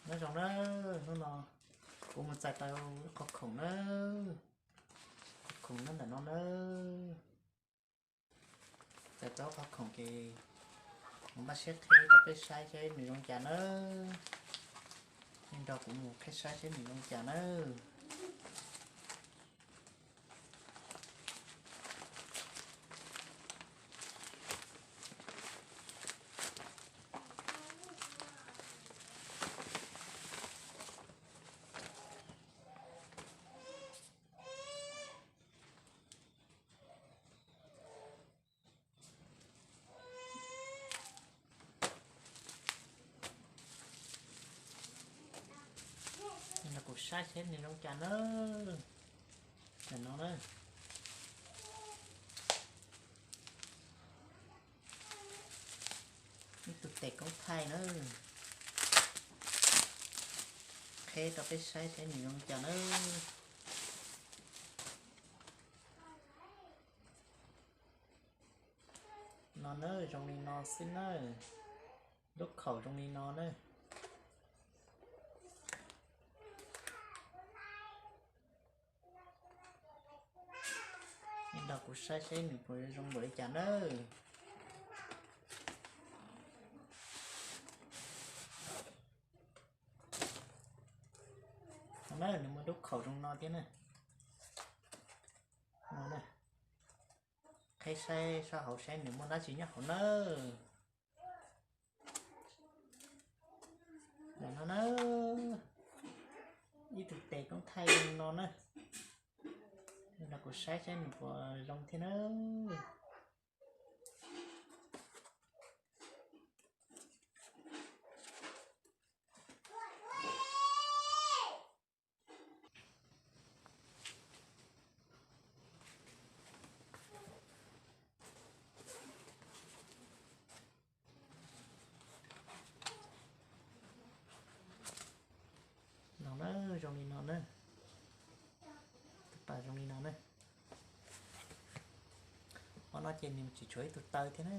Nyob zoo na, hnub no kuv mus txais tau ib qho khoom na, qho khoom nyob ntawm no na. Txais tau qhov khoom ces mus npaj siab qhia rau peb saib seb nws zoo cas nawb. Nej nrog kuv mus qhib saib seb nws zoo cas nawb. Kuv saib seb nws zoo cas nawb. Tam no na, ib tug tes koob thaij na, qhib rau peb saib seb nws zoo cas nawb. No na, zoo li no xwb na. Lub khaum zoo li no na. Nej nrog kuv saib seb nws puas zoo npaum li cas nawb. No na, nws muaj lub khaum zoo no thiab na. No na, qhib saib sab hauv saib nws muaj dab tsi nyob hauv nawb. Ntawm no na, ib tug tes koob thaij no na. Nrog kuv saib saib nws puas zoo thiab nawb. No na, zoo li no na. Tus pas zoo li no na. Qhov no ces nws tsis tshuav ib tug taw thiab na.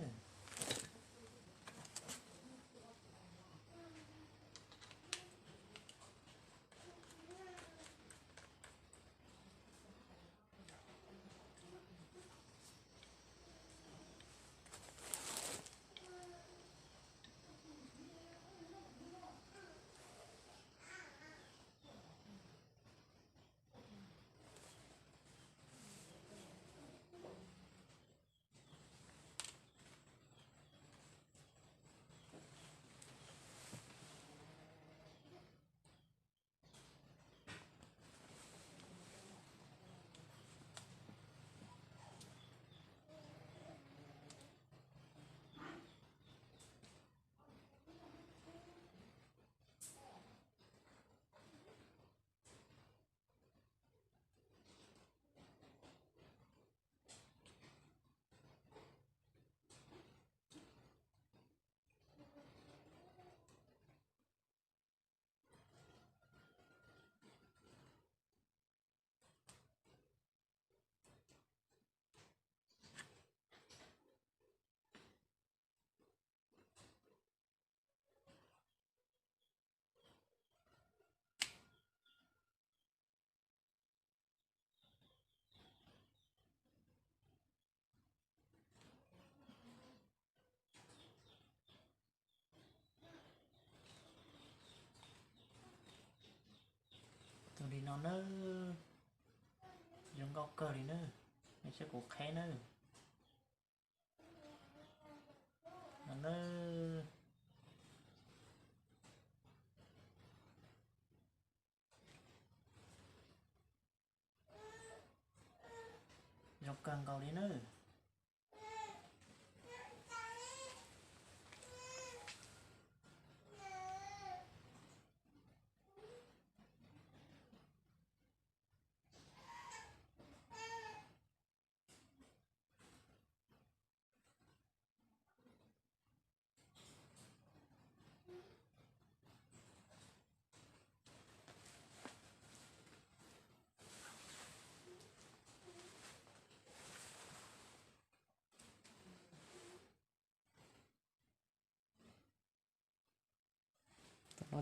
Tus li no nawb, zoo nkauj kawg li nawb, nej saib kuv qheb nawb. No nawb. Zoo kawg nkaus li nawb.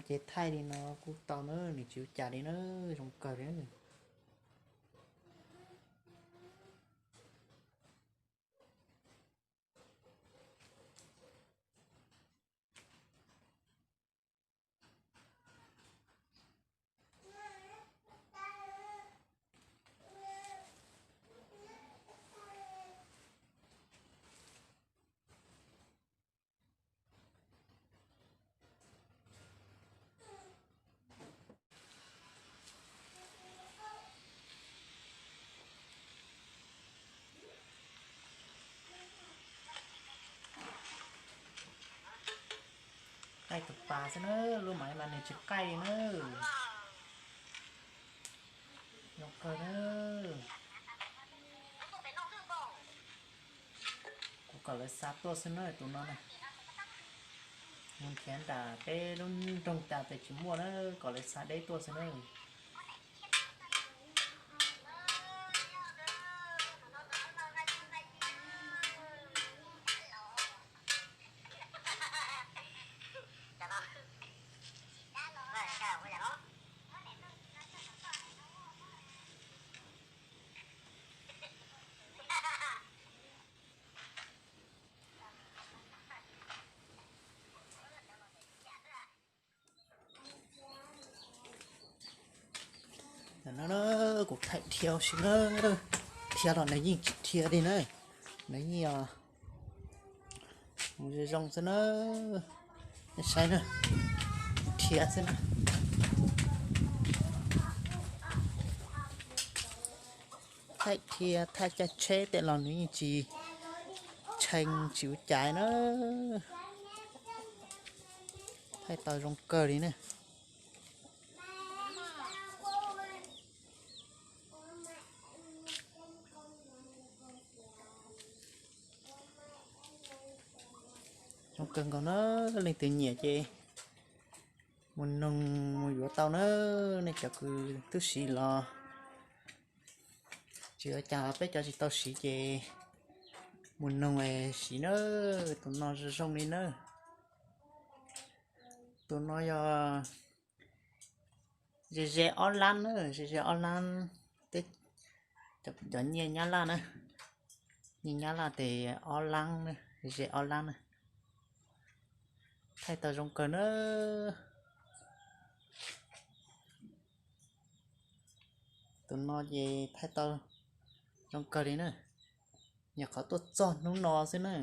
Ces thaij li no kuj tau na, nws tsis ua cas li na, zoo kawg li na. Qaij tus pas xwb na, lub mas mas nws tsis qaij li na. Zoo kawg na. Kuv kom lawv xa tuaj xwb na tus no na. Mus nrhiav nram peb lub nroog tas pem tsis muaj na, kom lawv xa deb tuaj xwb na. Ntawm no na, kuv thaij dhia ua si na, dhia los nws yeej tsis dhia li na, nws yeej mus zoo zoo xwb na, nej saib na, dhia xwb na. Thaij dhia thaij caij tsheb tej los nws yeej tsis tshee tsis ua cas na, thaij tau zoo kawg li na. Zoo kawg nkaus na, leej twg nyiam ces mus noog mus yuav tau na, nej cov kws twb siv los tsis ua cas, peb cov tsis tau siv ces mus noog es siv na, tus no zoo zoo li na. Tus no yog ze ze ob lab na, ze ze ob lab, cov nyiaj nyab laj na, nyiaj nyab laj tes ob lab, ze ob lab na. Thaij tau zoo kawg na. Tus no ces thaij tau zoo kawg li na, nyuam qhuav tuaj txog hnub no xwb na.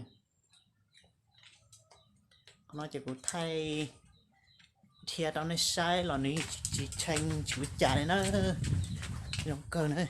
Qhov no ces kuv thaij dhia rau nej saib los nws tsis tshee tsis ua cas li na, zoo kawg na.